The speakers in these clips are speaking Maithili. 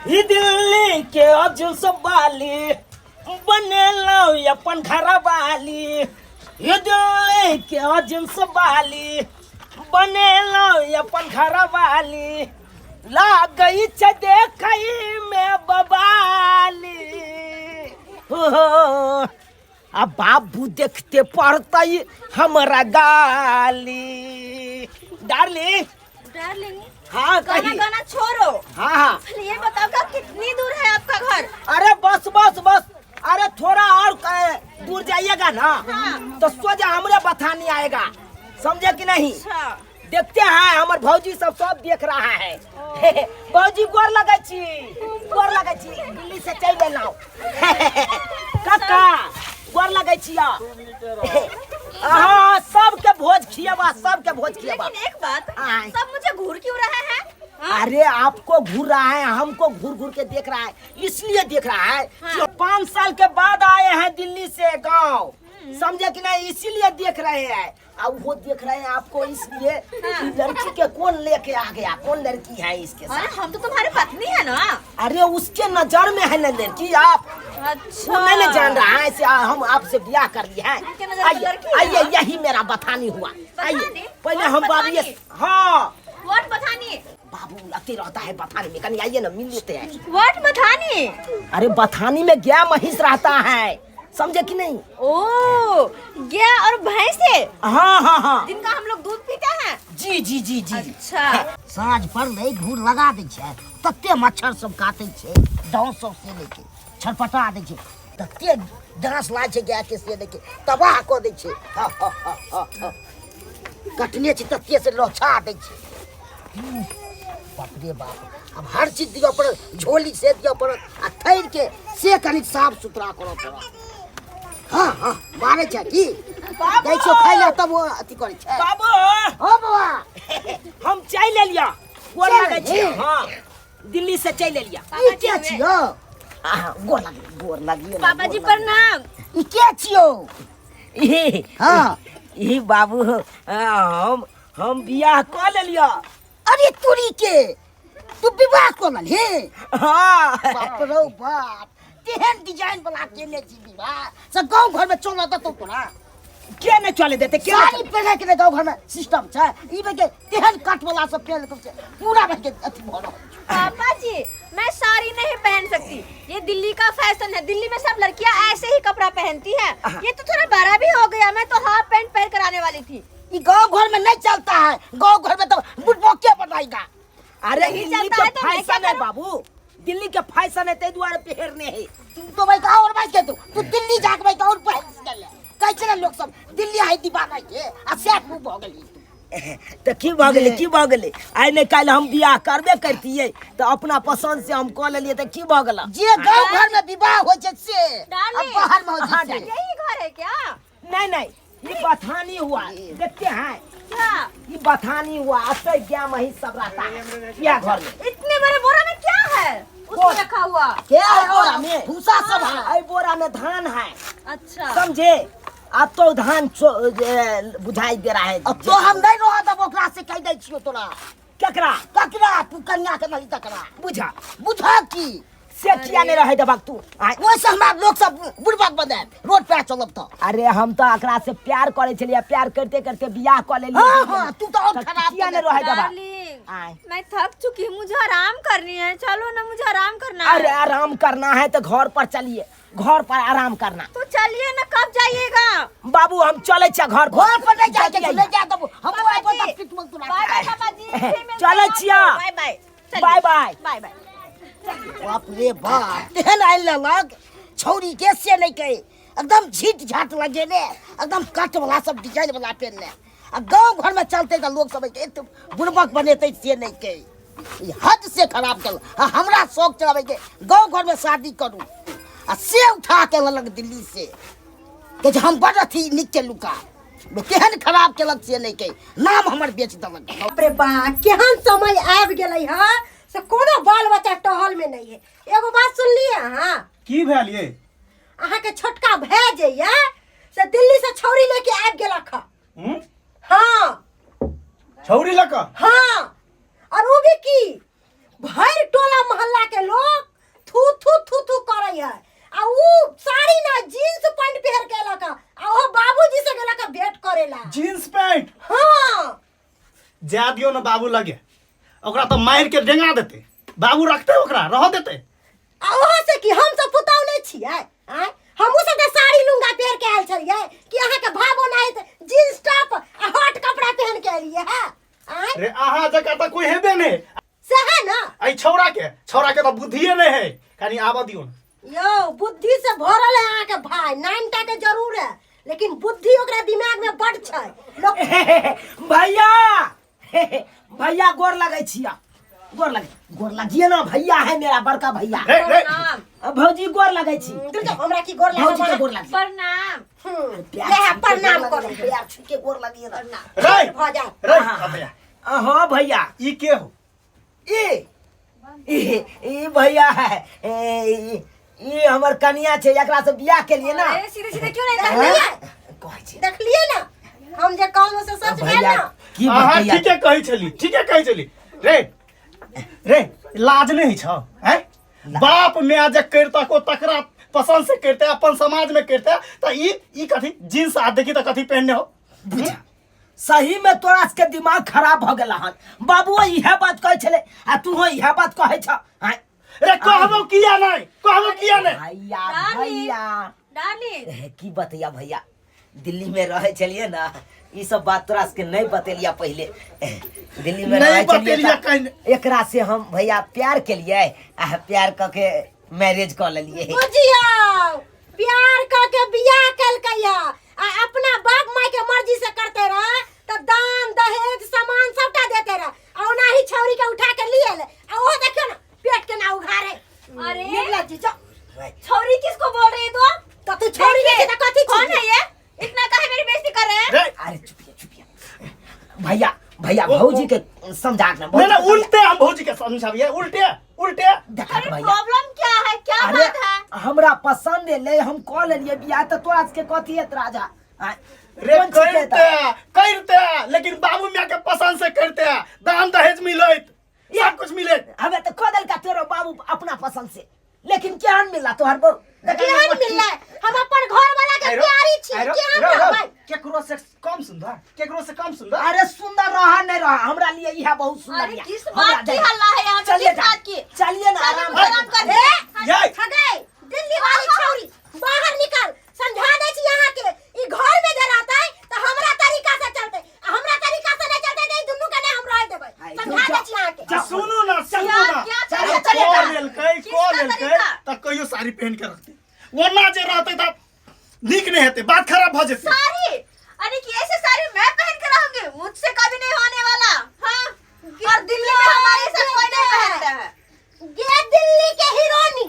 ई दिल्ली के अजुल सब बाली बनेलौ अपन घर वाली। ई दिल्ली के अजुल सब बाली बनेलौ अपन घर वाली। लागई छै देखई में बबाली हो। आ बाबू देखते पड़तई हमरा गाली। डार्लिंग, डार्लिंग, हाँ, गाना कही। गाना छोड़ो। हाँ हाँ। पहले ये बताओ कि कितनी दूर है आपका घर? अरे बस बस बस, अरे थोड़ा और दूर जाइएगा ना। हाँ। तो सोजा हमरे बथानी आएगा, समझे कि नहीं? अच्छा। देखते हैं, हमर भौजी सब सब देख रहा है। भौजी गोर लगै छी, गोर लगै छी, दिल्ली से चलि गेलहुँ। काका गोर लगै छी। हाँ, सबके भोज खिएबा, सबके भोज खिएबा। लेकिन एक बात, हाँ। सब मुझे घूर क्यों रहे हैं? हाँ? अरे आपको घूर रहा है, हमको घूर घूर के देख रहा है, इसलिए देख रहा है हाँ। कि 5 साल के बाद आए हैं दिल्ली से गांव, समझे कि नहीं? इसीलिए देख रहे हैं। अब वो देख रहे हैं आपको इसलिए कि लड़की के कौन लेके आ गया, कौन लड़की है इसके साथ। अरे हम तो तुम्हारे पत्नी है ना। अरे उसके नजर में है ना लड़की आप। अच्छा। वो मैंने जान रहा है, ऐसे हम आपसे ब्याह कर लिए हैं। उनके नजर में आइए, लड़की है आइए, ना? यही मेरा बथानी हुआ। आइए, बथानी? पहले कौन हम बाबू बथानी? हाँ। What बथानी? बाबू लगते रहता है बथानी में, कहीं आइए ना, मिल लेते हैं। What बथानी? अरे बथानी में गया महिष रहता है, समझे कि नहीं? ओ गया और भैंस है। हाँ हाँ हाँ, जिनका हम लोग दूध पीते हैं। जी जी जी जी। अच्छा। साँझ पड़लै घूर लगा दै छै, तते मच्छर सब काटै छै, डाँस सब से लेके छटपटा दै छै, तते डाँस लागै छै गायके से लेके तबाह कऽ दै छै। हा, हा, हा, हा, हा। कटने छै तते से लोछा दै छै। बाप रे बाप, आब हर चीज दिअ पड़त, झोली से दिअ पड़त आ थैर के से कनि साफ सुथरा करऽ पड़त। हाँ हाँ, मारै छै की दै छियौ खाइ लए तब ओ अथी करै छै। बाबू। हाँ बाबा। हम चाय ले लिया, गोर चाय लगै छी। लेली? हाँ, दिल्ली से चाय ले लिया। ई के छियौ? आहा, गोर लगी, गोर लगी। पापा जी प्रणाम। ई के छियौ? ई हाँ। ई बाबू, हम बियाह कऽ लेलियौ। अरे तोरी के तू विवाह कऽ लेलही? हाँ। बाप रौ बाप, तेहन डिजाइन वाला केने छी विवाह से गाँव घर में चलऽ देतौ तोरा? के नहीं चले देते? के नहीं साड़ी चले? पहिरे के गाँव घर में सिस्टम छै, ई में के तेहन कट वाला सब पहिर के छै, पूरा भर के अथी भऽ रहल छै। पापा जी मैं साड़ी नहीं पहन सकती, ये दिल्ली का फैशन है, दिल्ली में सब लड़कियां ऐसे ही कपड़ा पहनती हैं। ये तो थोड़ा बड़ा भी हो गया, मैं तो हाफ पैंट पहन कर आने वाली थी। ई गाँव घर में नहीं चलता है, गाँव घर में तो बुढ़बोके बनाएगा। अरे नहीं दिल्ली चलता के है तो मैं क्या फैशन है करूं? बाबू, दिल्ली के फैशन है, ताहि दुआरे पहिरने है। तू तो भाई गाँव और भाई के तू तू दिल्ली जाके भाई और पहन के ले। कहै छै ने लोक सब दिल्ली आई दीवाना के आ से तू भऽ गेली। तऽ की भऽ गेलै, की भऽ गेलै? आइ नहि काल्हि हम बियाह करबे करतियै, तऽ अपना पसंद से हम कऽ लेलियै, तऽ की भऽ गेल? जे गाँव घर में विवाह होइ छै से आ डार्लिंग, बाहर में होइ छै से। यही घर है क्या? नहीं नहीं, ये बथानी हुआ, देखते हैं क्या ये बथानी हुआ, अतः क्या मही सब रहता है क्या घर में। इतने बड़े बोरा में क्या है उसमें कौन? रखा हुआ? क्या है बोरा में? भूसा सब है। आई बोरा में धान है। अच्छा। समझे? अब तो धान बुझाई दे रहा है। अब तो हम नहीं रह देब ओकरा से, कह दै छियो तोरा। केकरा? ककरा? तू कन्या के नहीं तकरा। बुझा। बुझा की? से किया नहीं रहे देबक तू? आय। ओहिसँ हमरा लोक सब बुड़बक बनायत, रोड पर चलब तऽ। अरे हम तऽ एकरा से प्यार करै छलियै, प्यार करते करते बियाह कऽ लेलियै। हाँ, हाँ, तू तऽ और तऽ खराब किया कऽ नहीं रहे देबक? डार्लिंग, आय। मैं थक चुकी हूँ, मुझे आराम करनी है, चलो ना मुझे आराम करना है। अरे आराम करना है तो घर पर चलिए, घर पर आराम करना। तो चलिए ना, कब जाइएगा? बाबू हम चले छे घर पर। घर पर नहीं जाके जल्दी नहीं आइए। जा देबो। हम पापा आबो जी, तऽ पिटबो तोरा। बाय बाय पापा जी, फिर मिलते चलै हैं छियै। आपको। बाय बाय। चलिए। Bye bye. Bye bye. बाप रे बाप, तेहन आयल लग छौरी के से नहीं कहे, एकदम झीट झाट लगेने, एकदम कट वाला सब डिजाइन वाला पहनने, आ गांव घर में चलते तऽ लोग सब एक बुड़बक बनेते से नहीं कहे। ई हद से खराब कल। आ हमरा शौक चलाबै के गांव घर में शादी करू, आ से उठा के ललक दिल्ली से कहै छै हम बड़ अथी नीक के लुका, तेहन खराब केलक से नहीं कहे, नाम हमर बेच देलक। बाप रे बा, केहन समय आबि गेलै हँ से कोनो बाल बच्चा टहल में नहीं है। एगो बात सुनलिए अहाँ? की भेल ये? अहाँ के छोटका भाय जे ये से दिल्ली से छौरी लेके आबि गेलक हँ। हम्म? हाँ। छौरी लऽ कऽ? हाँ, और वो भी की भरि टोला मोहल्ला के लोग थू थू थू थू करै है आ ऊ साड़ी ना जीन्स पैंट पहिर के एलक हँ, आ ओहो बाबूजी से गेलक हँ भेंट करेला। Jeans pant? हाँ। जा दियो ना बाबू लगे, ओकरा तो मार के डेंगा देते। बाबू रखते ओकरा रह देते। आ ओहो से कि हम सब पुतहु नहि छियै? आँय, हमहूँ सब तऽ साड़ी लुंगा पहिर के आयल छलियै कि अहाँके भावो नाहित जीन्स टॉप आ हॉट कपड़ा पहिन के एलियै हँ? आँय, रे अहाँ जकाँ तऽ कोई हेबे नहि। सएह ने। एहि छौड़ा के तऽ बुद्धिए नहि है, कनि आबऽ दियौ ने। यौ, बुद्धि से भरल है अहाँके भाय, नाइन टा के जरूर है लेकिन बुद्धि ओकरा दिमाग में बड छै लोक। भैया, भैया, गोर लगै छिया, गोर लगे, गोर लगिए ना भैया, है मेरा बड़का भैया। रे रे। प्रणाम। भौजी, गोर लगै छी। रुक जाओ, हमरा की गोर भौजी के लागल? गोर लगी। प्रणाम। प्यार ले, छू के प्रणाम गोर करू। लगी, प्यार छू के गोर लगिए ना। रे भऽ जाए। रे हाँ। अबैया। हाँ भैया। ई के हो? ई ई ई भैया है, ए, ई हमर कनिया छै, एकरा से बियाह के लिए ना। अरे सीधे सीधे क्यों नहीं हाँ? कहते? कहै छी। देखलिए ना, हम जे कहलहुँ से सच भेल भैया ना? की अहाँ बतैया? ठीके कहै छली, ठीके कहै छली। रे रे, लाज नहि होइ छौ? हैं, बाप माय जे करितक ओ तकरा पसंद से करिते, अपन समाज में करिते तऽ ई कथी जींस आ देखी तऽ कथी पहिनने हो। बुझा, सही में तोरा सबके दिमाग खराब भ गेल हन। बाबुओ इएह बात कहै छलै आ तूहो इएह बात कहै छ। आँय? रे कहबो किया नहि, कहबो किया नहि? भैया। डार्लिंग। भैया। डार्लिंग। हे, की बतैया भैया, दिल्ली में रहै छलियै ना, ई सब बात तोरा सबके नहीं बतेलिया पहले। दिल्ली में नहीं रहै छलियै बतेलिया तऽ कहीं। एकरा से हम भैया प्यार केलियै आ प्यार कऽ के मैरिज कऽ लेलियै। बुझियौ, प्यार कऽ के बियाह केलकै है आ अपना बाप माय के मर्जी से करते रह तऽ दान दहेज सामान सबटा देते रह, आ ओनाही छौरी के उठा के लिए एलै आ ओहो देखियौ ना पेट के ना उघारे। अरे। निर्लज्ज जो। छोरी किसको बोल रही है तू? तऽ तू छौरी नहीं छै तऽ कथी कौन छी? है ये? इतना काहे मेरी बेइज्जती कर रहे हैं? रे अरे चुपिया चुपिया भैया, भैया, भौजी के समझा के ना। नहीं नहीं, उल्टे हम भौजी के समझाबिए, उल्टे उल्टे। देखा अरे भैया, प्रॉब्लम क्या है? क्या अरे बात है? हमरा पसंद एलै, हम कऽ लेलियै बियाह, तऽ तोरा सबके कथी एतराज है? आँय? रे कोन चीज के करते एतराज? करते, लेकिन बाबू मियाँ के पसंद से करते, दान दहेज मिलत, सब कुछ मिलत। हमे तऽ कऽ देलका तोरो बाबू अपना पसंद से, लेकिन केहन मिलला तोहर बहू? केहन मिललै? हम अपन घर वाला के प्यारी छी, केहन रहबै? केकरो से कम सुंदर? केकरो से कम सुंदर? अरे सुंदर रहा नहीं रहा, हमरा लिए यह बहुत सुंदर अरे या। किस हमरा बात की जाए। हल्ला है यहाँ पे? चलिए किस जा। बात की? चलिए ना, चलो, आराम आराम कर। कर। ए, जाए। ठगै दिल्ली वाली छौरी, बाहर निकल। समझा दै छी अहाँ के, ई घर में जे रहतै तऽ हमरा तरीका से चलतै आ हमरा तरीका से नहीं चलतै तऽ ई दुनू के नहीं हम रह देबै। आई, समझा जाओ, दै छी अहाँ के। जाओ। सुनू ना, सुनू क्या ना। क्या चलिए, चलिए, चलिए, कॉल चलिए। लेलकै, किसका कॉल लेलकै तरीका? तऽ कहियो साड़ी पहन के रखतै, ओना जे रहतै तऽ नीक नहि हेतै, बात खराब भऽ जेतै। साड़ी? अरे कि ऐसे साड़ी मैं पहन के रहूंगी? मुझसे कभी नहीं होने वाला। हाँ, और दिल्ली में हमारे ऐसा कोई नहीं पहनता है। गे दिल्ली के हीरोनी,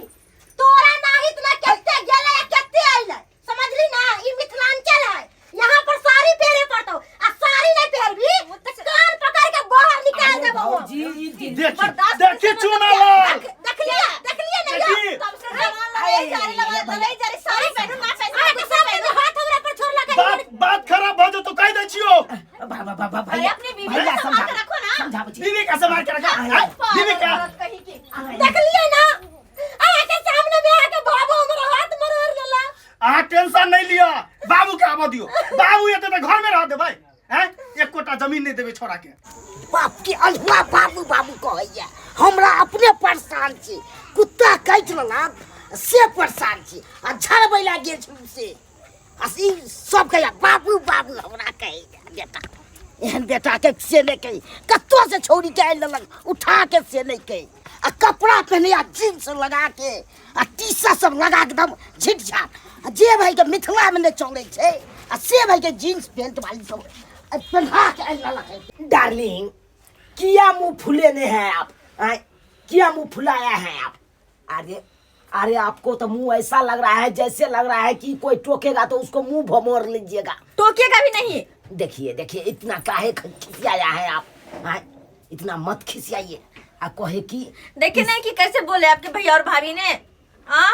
तोरा नाहित ना केते गेलै आ केते अइलै, समझली ना? ई मिथिलांचल है, यहाँ पर साड़ी पहरे पड़तौ आ साड़ी नहीं पहरबी तऽ कान पकड़ के बाहर निकाल अरे देबौ हम। भौजी, ई दिल्ली- देखी बर्दाश्त देखी नहीं चुना लाल। देखलिए, देखलिए ना यौ? देखी कम से कम लड़ाई जारी, लड़ाई लड़ाई जारी, साड़ी पहनो ना पहनो, अहाँके कुछ सामने पहनो। हाथ हमरा पर छोड़लक। बात बात खराब भऽ जेतौ, कहि दै छियौ। बाबा बाबा, अरे भैया, अपनी बीवी भैया, को संभाल समझा के रखो ना। समझाबै छी। बीवी का संभाल के रखा आय, बीवी का। औरत कहीं की। देखलिए ना, अहाँके सामने में अहाँके बाबू हमरा हाथ मरोड़ लेला। अहाँ टेंशन नहीं लिअ, बाबू के आबऽ दियौ। बाबू एतै तऽ घर में रह देबै हैं, एकोटा जमीन नहीं देबै छोड़ा के। बाप के अल्हुआ, बाबू बाबू कहैया, हमरा अपने परेशान छी। कुत्ता काटि लेलक से परेशान छी आ झड़बै ला गेल छी से आ ई सब कहैया बाबू बाबू हमरा कहैया। बेटा एहन बेटा के से नहि कही, कतौ से छौरी के आनि लेलक उठा के, से नहि कही। आ कपड़ा पहने आ जींस लगा के आ टी शर्ट सब लगा के एकदम झिट झाट, आ जे भाई के मिथिला में नहि चलै छै आ से भाई के जींस पेंट वाली सब आ पहना के आनि लेलक है। डार्लिंग, किया मुंह फुलेने हैं आप? आय? किया मुंह फुलाया है आप? अरे अरे, आपको तो मुंह ऐसा लग रहा है जैसे लग रहा है कि कोई टोकेगा तो उसको मुंह भमोड़ लीजिएगा। टोकेगा भी नहीं। देखिए देखिए, इतना काहे खिसियाया है आप? आय? इतना मत खिसियाइए। आ कहे कि देखे नहीं कि कैसे बोले आपके भैया और भाभी ने? हाँ,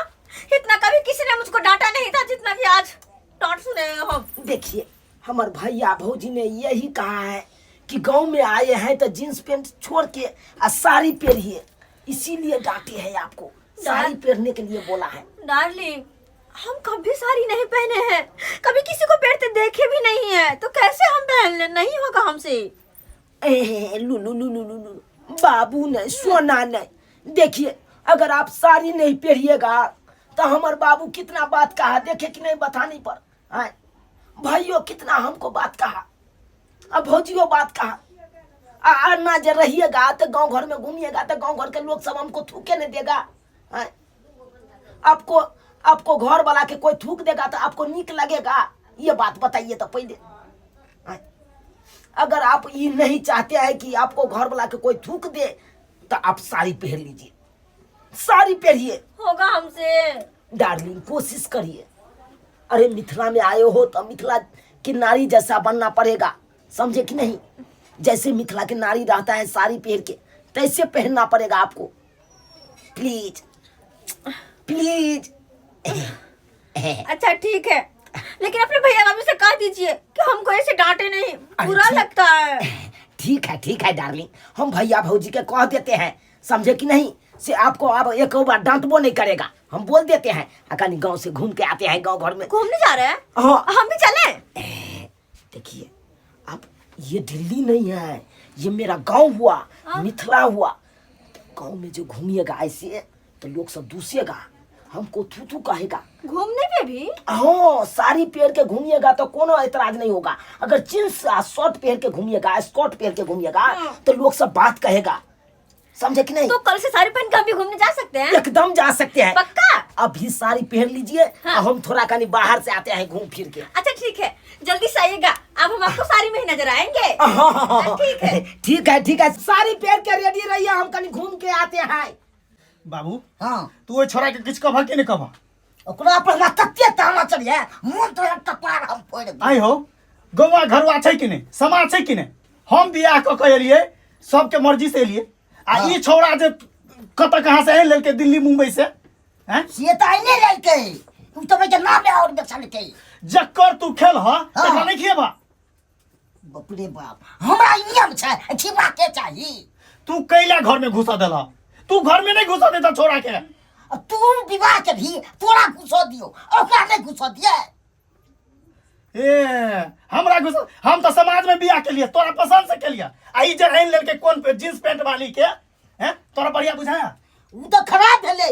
इतना कभी किसी ने मुझको डांटा नहीं था जितना कि आज डांट सुने हैं हम। देखिए, हमार भैया भौजी ने यही कहा है कि गांव में आए हैं तो जींस पैंट छोड़ के आ साड़ी पहनिए। इसीलिए डांटे हैं आपको, साड़ी पहनने के लिए बोला है। डार्लिंग, हम कभी साड़ी नहीं पहने हैं, कभी किसी को पहनते देखे भी नहीं है, तो कैसे हम पहन ले? नहीं होगा हमसे। ए, लू लू लू लू लू लू, बाबू नहीं, सोना नहीं। देखिए, अगर आप साड़ी नहीं पहनिएगा तो हमार बाबू कितना बात कहा, देखे कि नहीं बताने पर। हाँ भाइयों, कितना हमको बात कहा, अब भौजियो बात कहा। आ ना जे रहिएगा तो गांव घर में घूमिएगा तो गांव घर के लोग सब हमको थूके नहीं देगा। हाँ? आपको आपको घर वाला के कोई थूक देगा तो आपको नीक लगेगा? ये बात बताइए तो पहले। हाँ? अगर आप ये नहीं चाहते हैं कि आपको घर वाला के कोई थूक दे तो आप साड़ी पहन लीजिए, साड़ी पहनिए। होगा हमसे। डार्लिंग, कोशिश करिए। अरे मिथिला में आए हो तो मिथिला की नारी जैसा बनना पड़ेगा, समझे कि नहीं? जैसे मिथिला की नारी रहता है साड़ी पहन के, तैसे पहनना पड़ेगा आपको। Please please. अच्छा ठीक है, लेकिन अपने भैया भाभी से कह दीजिए कि हमको ऐसे डांटे नहीं, अरे बुरा लगता है। ठीक है डार्लिंग, हम भैया भौजी के कह देते हैं, समझे कि नहीं? से आपको अब एक बार डांटबो नहीं करेगा, हम बोल देते हैं। अकानी गांव से घूम के आते हैं, गांव घर में घूमने जा रहे हैं? हाँ। हम भी चले? देखिए, आप ये दिल्ली नहीं है, ये मेरा गांव हुआ। हाँ? मिथिला हुआ। तो गांव में जो घूमिएगा ऐसे तो लोग सब दूसेगा, हमको थू थू कहेगा। घूमने पे भी? हाँ, साड़ी पहन के घूमिएगा तो कोनो ऐतराज नहीं होगा। अगर जींस शर्ट पहन के घूमिएगा, स्कर्ट पहन के घूमिएगा। हाँ। तो लोग सब बात कहेगा, समझे कि नहीं? तो कल से साड़ी पहन के हम भी घूमने जा सकते हैं? एकदम जा सकते हैं। पक्का? अभी साड़ी पहन लीजिए। हाँ। हम थोड़ा कहीं बाहर से आते हैं घूम फिर के। अच्छा ठीक है, जल्दी से आइएगा, अब हम आपको साड़ी में ही नजर आएंगे। हाँ, ठीक है। ठीक है ठीक है, साड़ी पहन के रेडी रहिए, हम कहीं घूम के आते हैं। बाबू। हाँ। तू ओहि छोरा के किछु कहबह कि नहि कहबह? ओकरा पर हमरा तते ताना चढ़िए, मोन तोरा कपार हम फोड़ि देब। आइ हो, गौवा घरुआ छै कि नहि, समाज छै कि नहि? हम बियाह कऽ के एलियै, सबके मर्जी से एलियै, आ ई छौड़ा जे कतऽ कहाँ से आनि लेलकै, दिल्ली मुंबई से, हैं? से तऽ आइने लेलकै, उ तऽ बेटा नामे आओर बेचलकै। जकर तू खेल ह तकरा नहि खिएबह? बाप रे बाप, हमरा ई नियम छै, खिबाके चाही। तू कैला घर में घुसा देलह? तू घर में नहीं घुसा देता छोरा के। आ तू विवाह के भी तोरा घुसो दियो, ओकरा नहीं घुसो दिए। ए हमरा घुसा, हम तो समाज में बियाह के लिए तोरा पसंद से के लिए, आ ई जे आनि लेलकै कोन पे जींस पैंट वाली के, हैं, तोरा बढ़िया बुझाया? उ तऽ खराब भेलै।